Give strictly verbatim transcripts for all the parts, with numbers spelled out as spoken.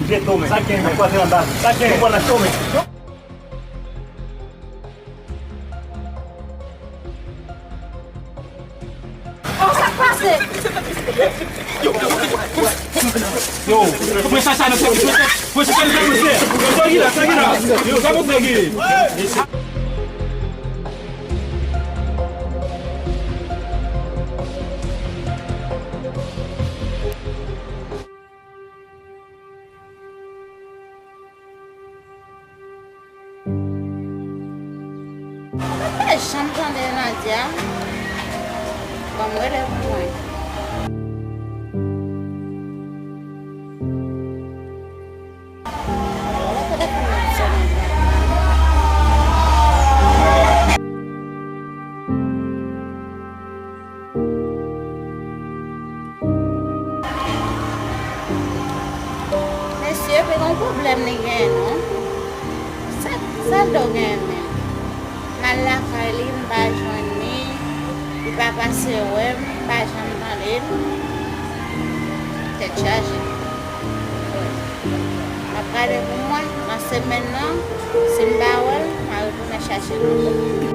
Jete w men. Sa gen men. Kwaze anba. Sa gen. Ou pran nan cho men. Oh, sa k pase? Yo, mwen chache nan sèvis, mwen chache nan sèvis. Yo, sa ki la, sa ki la. Yo, sa pou sa ki. Mwen pa janm tande Nadia. Ban m rele pou mwen. Telefòn nan sonnen. Mesye, pa gen pwoblèm li genyen non. Sa, sa l do genyen menm? M al lakay li, m pa jwenn li. Li pa pase wè m, m pa janm tande l. Tèt chaje. M ap gade pou mwen nan semèn nan, si m pa wè l, m a retounen chache l ankò.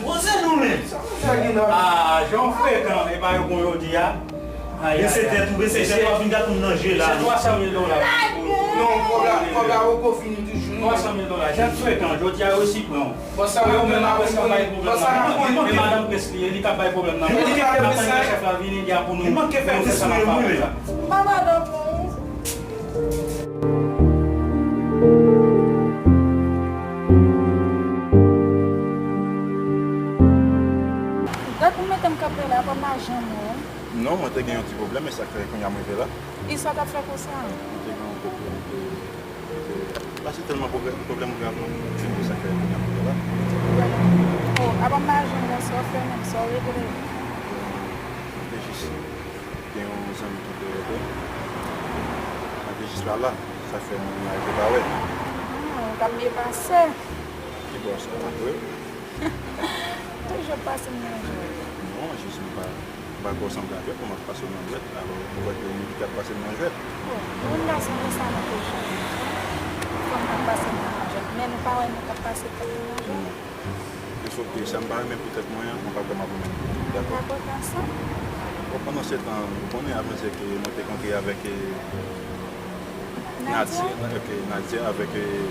Poze nou men. Sa nou fè gen la? Ah, jan w frekan, e pa yo bon jodi a. Ay, ay, ay. Bese tèt ou, bese tèt ou, w ap vin gade moun nan je la. Se twa san mil dola. Non, kòb la, kòb la poko fini toujou. Twa san mil dola. Jan w frekan, jodi a yo resi pran w. Bon, sa m ap pran, m ap pran, bon, sa m ap pran. Men madanm Prince li ye, li ka bay pwoblèm nan. Li manke fè, li manke fè diskou yo, wi. M pa madanm ou. Gad pou mete m kanpe la, pa madanm ou. Non, mwen te gen yon ti pwoblèm, e sa k fè kounye a m rive la. E sa w t ap fè konsa? Mwen te gen yon pwoblèm, e, e, pa se tèlman pwoblèm, pwoblèm grav non, m fin de sa k fè kounye a m rive la. Oh, apa m pa jwenn nan sa w fè menm, sa w regle? Mwen te jis gen yon zanmi ki te rele m. Mwen te jis la la, sa fè mwen rive pa wè. Hmm, w t ap byen pase. Ki bò sa, w ap wè? Toujou ap pase m nan jwèt. Non, jis m pa, m pa kwè w sanble avè m, m ap pase w nan jwèt. Alò, ou wè ke li ki ap pase m nan jwèt. Bon, moun gason konsa nou toujou. Fanm k ap pase m nan jwèt. Men nou pa wè nou k ap pase tèt nou nan jwèt. Non. E sòf ke sa m pa renmen pou tèt mwen an, mwen pa kwè m ap renmen l. Dakò? Dakò, sa. Bon, pandan se tan, ou konnen, avan se ke mwen te kontre avèk, e, Nadia? Nadia, ok, Nadia avèk, eh,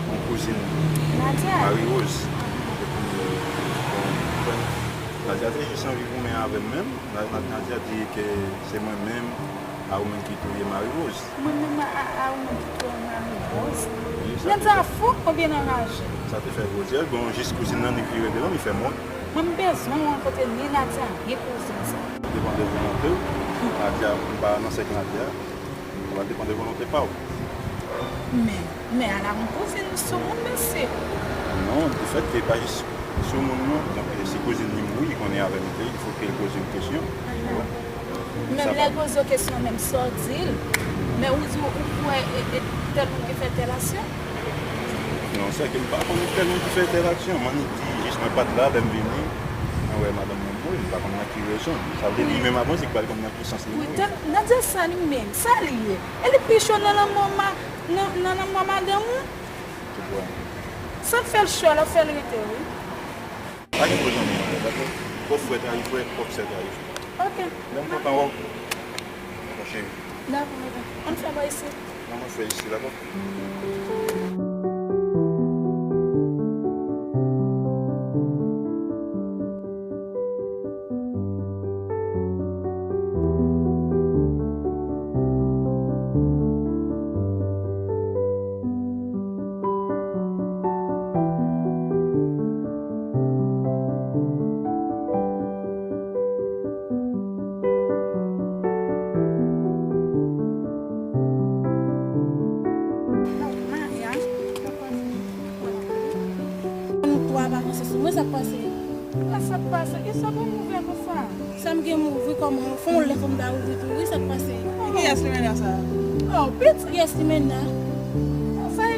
yon kouzin Nadia? Marie Rose. Epi, eh, bon, Nadia te jis anvi goumen avè m menm. Na-, Na-, Nadia di ke se mwen menm, a ou menm ki touye Marie Rose. Mwen menm a, a, a ou menm ki touye Marie Rose? Wi, sa te fè. Nadia fou oubyen anraje? Sa te fè gwo dyèl. Bon, jis kouzin nan, li vire de lò, li fè m wont. Mwen, m bezwen w an kote ni Nadia, ni kouzin sa. Depann de volonte w. Nadia, m pa nan sèk Nadia. Sa va depann de volonte pa w. Men, men ala yon kouzin soumoun, mesye. Non, lefètke pa jis soumoun, non. Donk, si kouzin li mouri, konnen avè m li te ye, il faut ke l poze yon kesyon. Aha. Ou wè? Menm lè l poze w kesyon, menm sa w di l, men ou di w, ou kwè e, e tèl moun ki fè tèl aksyon? Non, sè ke m pa konn tèl moun ki fè tèl aksyon. M annik di, jis mwen pa t la, lè m vini, mwen wè madanm mwen mouri, m pa konn nan ki rezon. Sa vle di, li menm avan, se ki pa l konn nan ki sans li mouri. Wi, tèl, Nadia sa li menm, sa li ye? E li pi cho nan lanmò ma-, nan, nan lanmò madanm ou? Tout bon. Sa k fè l cho a, l ap fè l rete, wi. Pa gen pwoblèm, dakò? Kòb frè ta rive, kòb sè ta rive. Ok. Lè m kontan wè w. Dakò, cheri. Dakò, ok. Ann fè bò isi. Nan mwen fè isi, dakò? Maria, nou twa pa panse sou mwen, sa k pase? Sa k pase? Kisa pou m ouvè konsa? Sa m gen m ouvri kòman? Fò yon lè fò m ta ouvri tou wi, sa k pase? Kiyès Limena sa? Oh, pitit! Kiyès Limena? Sa e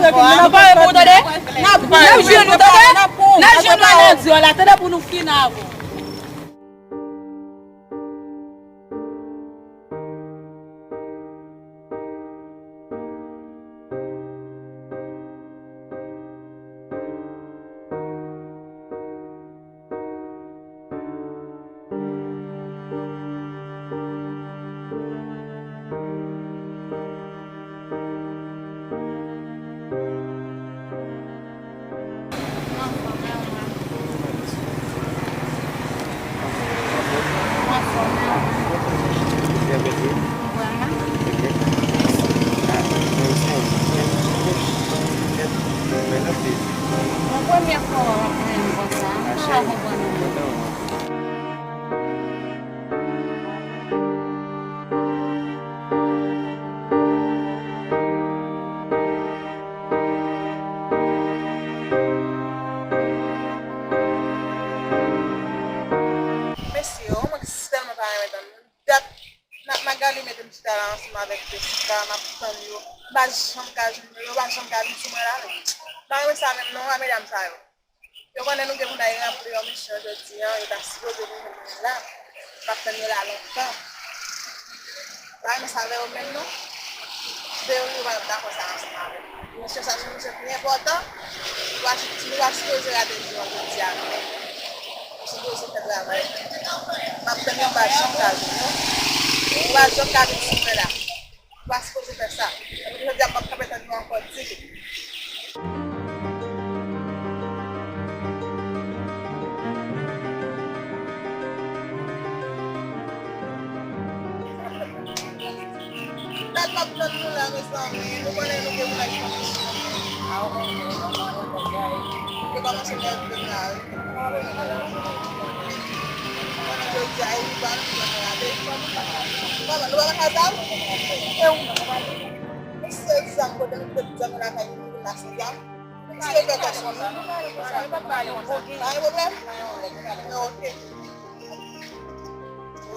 pare pou nou, tande? N ap jwenn nou, tande? N ap jwenn nou nan dyòl la, tande, pou nou fin avè w. Mwen anfòm, e ou menm? Mwen anfòm, e ou menm? Ou vrèman? Mwen premye fwa w ap pran yon konsa, m pa ka konprann ou. Mesye, o, mwen sèlman pa renmen tann nou. Dat Nat Magali mete m chita la ansanm avèk Jessica, m ap tann yo. M pa janm ka jwenn yo, yo pa janm ka vin sou mwen la menm. M pa renmen sa menm non, a medam sa yo. Yo konnen nou gen pou n al ranpli yon misyon jodi a, yo ta sipoze vin jwenn nou la. M ap tann yo la lontan. Pa renmen sa avè yo menm non. Veye yo pa dakò sa ansanm avè m. Misyon sa se yon misyon ki enpòtan. Nou pa, nou pa sipoze rate misyon jodi a non. Nou sipoze fè travay. M ap tann yo, m pa janm ka jwenn yo. Ou pa janm ka vin sou mwen la. Ou pa sipoze fè sa. Epi jodi a, m p ap kanpe tann nou ankò ditou. Dat m ap tann nou la, mezanmi. Nou konnen nou gen moun ak fanmi. Yo pa mansyone anpil la, wi. Konnen jodi a, e li pa anpil la, men. Kòman, nou pa nan kay sa? E ou menm? Ou se zam, kote nou te zam lakay nou, nou la se zam. Ti yo fè kòsyon, non? Pa gen pwoblèm? Ok.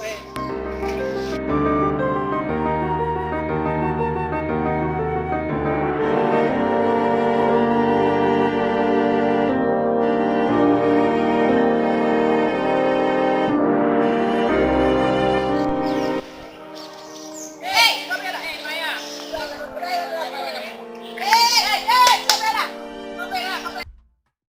Wi.